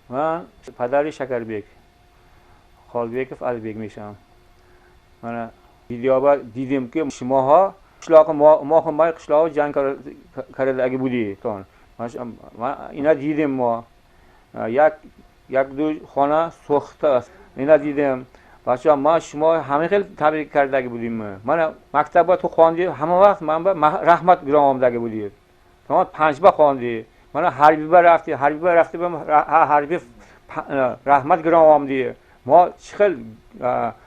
Man падари Shakarbek Xolbekov Alibek мешам. Mana videoba didimki shimoho qishlog'i Mohinbay qishlog'i jang karadagi budi ton. Ina didim mo. Як ду хона сӯхта ина дидем. Бача ма шумо ҳама хел табрик кардаги будем. Mana maktabga tu xondi, hamma vaqt man rahmat giromomdagi budi. Tamam panjba xondi. Mana harbiyga rafti, harbiyga rafti harbiy rahmat giromomdi. Mo chixil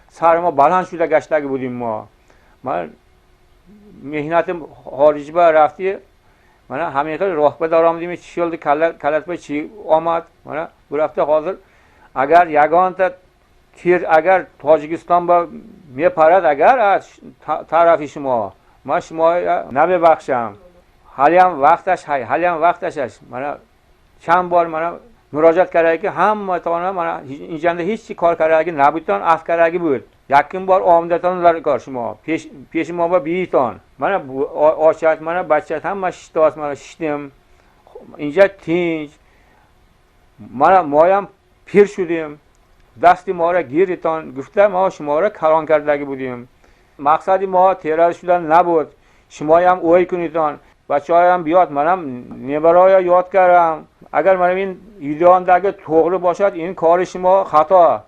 sarimo baland shuda gashtagi budim mo. Man mehnatim xorijga rafti. Mana hamma xil rohba daromdimi chishildi kalatba chi omad. Mana bu rafta hozir agar yagonta tir agar Tojikiston ba meparad agar tarafi шумо ман шумо намебахшам. Haliyam vaqt hay, haliyam vaqt ashash. Mana chand bor mana murojaat karaki hamma tona mana injanda hech kor karagi nabuton af karagi bud. Yakın bor omdaton ular kor шумо. Pesh mo ba biton. Mana ochat mana bachat hamma shishtos mana shishdim. Inja tinch. Mana moyam pir shudim. Dasti mora giriton gufta ma shumora kalon kardagi budim. Maqsadi ma teral shudan nabud. Shumoyam o'y kuniton. Bachoyam biyot manam nebaroya yod karam. Agar mana men videomdagi to'g'ri boshad, in kori shimo xato.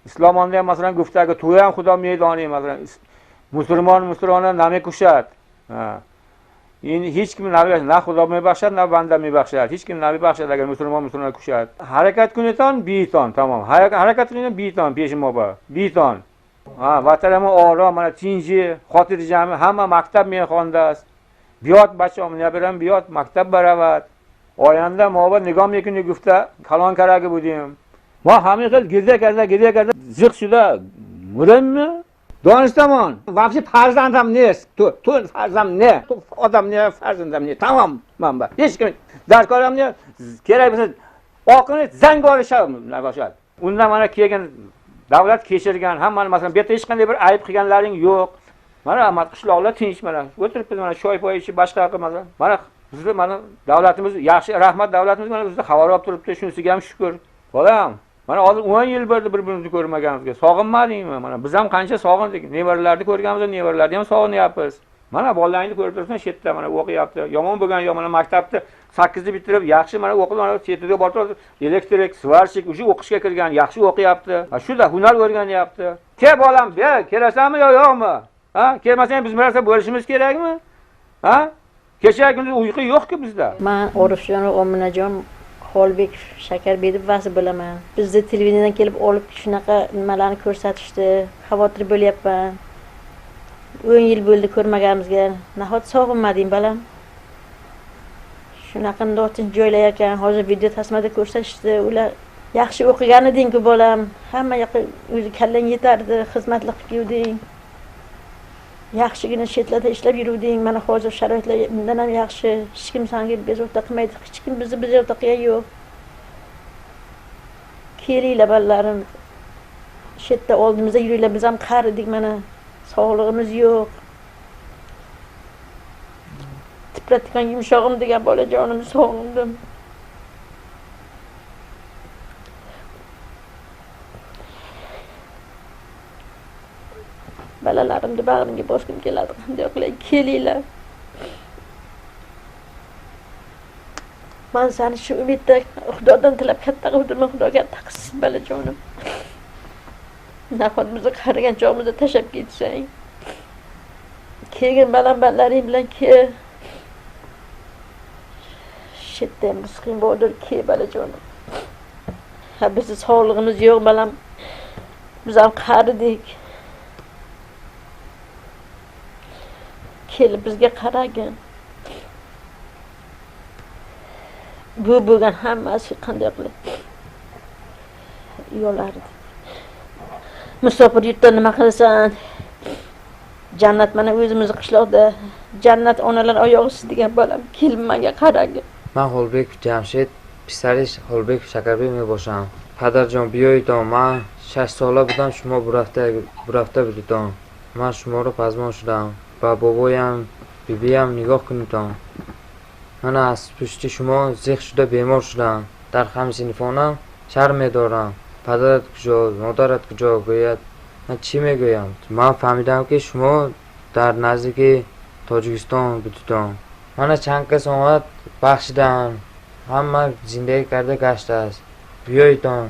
Islomonda ham masalan guftagi to'y ham Xudo meydoni masalan musulmon musulmonni namekushad. Ha. In hech kim na Xudo mebaxshad, na banda mebaxshad. Hech kim namebaxshad agar musulmon musulmonni kushad. Harakat kuniton biton, tamom. Harakat kuniton biton peshimoba. Biton. Ha, vatanimi orom, mana tinchi, xotirjami, hamma maktab mehmondas. Biyot bachom, nabiram biyot maktab baravat. Oyanda moba nigom yekuni gufta kalon karagi budim. Ma hamma xil girda karda, girda karda ziq shuda murimmi? Donishtamon, vobshe farzandam nest. Tu farzand ne? Tu odam ne, farzandam ne? Tamom, manba. Hech kim darkoram ne? Kerak bo'lsa oqini zangori shab. Undan mana kelgan davlat kechirgan, hammani masalan bu yerda hech qanday bir ayb qilganlaring yo'q. Mana Ahmad qishloqlar tinch mana. O'tiribmiz mana choy poy ichib boshqa qilib masalan. Mana bizni mana davlatimiz yaxshi, rahmat davlatimiz mana bizni xabar olib turibdi, shunisiga ham shukr. Bolam, mana hozir 10 yil bo'ldi bir-birimizni ko'rmaganimizga. Sog'inmadingmi? Mana biz ham qancha sog'indik. Nevaralarni ko'rganmiz, nevaralarni ham sog'inyapmiz. Mana bolalaringni ko'rib turibsan, shu yerda mana o'qiyapti. Yomon bo'lgan yo'q, mana maktabni 8 ni bitirib, yaxshi mana o'qib, mana chetida borib turibdi. Elektrik, svarщик, o'sha o'qishga kirgan, yaxshi o'qiyapti. Ha, shu da hunar o'rganyapti. Ke bolam, be, kelasanmi yo yo'qmi? Ha, kelmasang biz narsa bo'lishimiz kerakmi? Ha? Kecha kunduz uyqu yo'q-ku bizda. Men Orifjon Ominajon Xolbek Shakarbek deb vasi bo'laman. Bizni televidendan kelib olib shunaqa nimalarni ko'rsatishdi. Xavotir bo'lyapman. 10 yil bo'ldi ko'rmaganimizga. Nahot sog'inmading balam? Shunaqa tinch joylar ekan. Hozir video tasmada ko'rsatishdi. Ular yaxshi o'qigan eding-ku bolam. Hamma yoqqa o'zi kallang yetardi, xizmatlik qilib yurding. Yaxshigina chetlarda ishlab yuruvding. Mana hozir sharoitlar bundan ham yaxshi. Hech kim senga bezovta qilmaydi. Hech kim bizni bezovta qilgan yo'q. Kelinglar bolalarim. Chetda oldimizda yuringlar. Biz ham qaridik mana. Sog'lig'imiz yo'q. Tipratikan yumshog'im degan bolajonimni sog'indim. Bolalarimni bag'rimga bosgim keladi. Qanday qilay, kelinglar. Men seni shu umidda Xudodan tilab katta qildim, Xudo katta qilsin bolajonim. Nahot bizni qarigan chog'imizda tashlab ketsang. Kelgin balam, bolalaring bilan kel. Shetda ham biz qiyin bo'ldi, kel bolajonim. Ha, bizni sog'lig'imiz yo'q balam. Biz ham qaridik. Kelib bizga qaragin. Bu bo'lgan hammasi qanday qilib yo'lardi. Musofir yurtda nima qilasan? Jannat mana o'zimizni qishloqda. Jannat onalar oyog'isiz degan bolam, kelib menga qaragin. Man Xolbek Jamshid, писариш Xolbek Shakarbek mebosham. Падарҷон биёидон, ман 6 сола будам, шумо бурафта будидон. Ман шуморо пазмон шудам. Ба бобоям, бибиям нигоҳ кунидон. Ман аз пушти шумо зиқ шуда бемор шудам. Дар ҳамсинфонам Шарм медорам. Падарат куҷо, модарат куҷо? Гӯяд, ман чӣ мегӯям? Ман фаҳмидам, ки шумо дар наздики Тоҷикистон будитон. Мана чанд кас омад, бахшиданд, ҳама зиндагӣ карда гаштааст. Биёедон.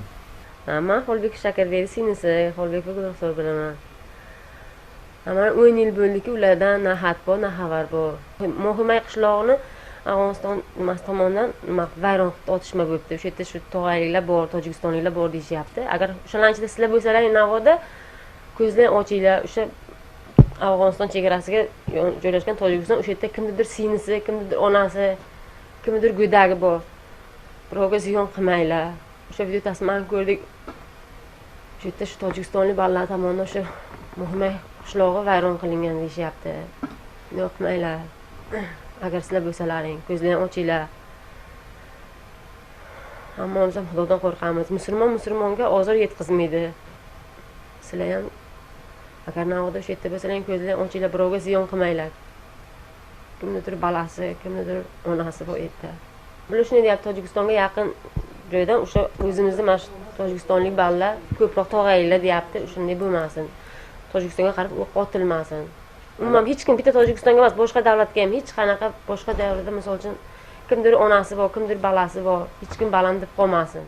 Man Xolbek Shakarbek singlisi, Xolbekova Gulruxsor bo'laman. Mana 10 yil bo'ldiki, ulardan na xat bor, na xabar bor. Mohimay qishlog'ini Afg'oniston nimasi tomonidan nima vayron qilib, otishma bo'libdi. O'sha yerda shu tog'ayliklar bor, tojikistonliklar bor deyishyapti. Agar o'shalarni ichida sizlar bo'lsalaring, navoda ko'zlaring ochinglar. O'sha Afg'oniston chegarasiga joylashgan Tojikiston, o'sha yerda kimnidir singlisi, kimnidir onasi, kimnidir go'dagi bor. Birovga ziyon qilmanglar. O'sha video tasmani ko'rdik. O'sha yerda shu tojikistonlik bolalar tomonidan o'sha Muhimay qishlog'i vayron qilingan deyishyapti. Bunday qilmanglar. Agar sizlar bo'lsalaring, ko'zlaringni ochinglar. Hammamiz ham Xudodan qo'rqamiz. Musulmon musulmonga ozor yetkazmaydi. Sizlar ham agar navoda o'sha yerda bo'lsalaring, ko'zlaringni ochinglar, birovga ziyon qilmanglar. Kimnidir balasi, kimnidir onasi bor u yerda. Bular shunday deyapti, Tojikistonga yaqin joydan o'sha o'zimizni mana shu tojikistonlik bolalar ko'proq tog'aylar deyapti. Shunday bo'lmasin, Tojikistonga qarab o'q otilmasin. Umuman hech kim, bitta Tojikistonga emas, boshqa davlatga ham, hech qanaqa boshqa davlatda, misol uchun, kimdir onasi bor, kimdir balasi bor, hech kim baland deb qolmasin.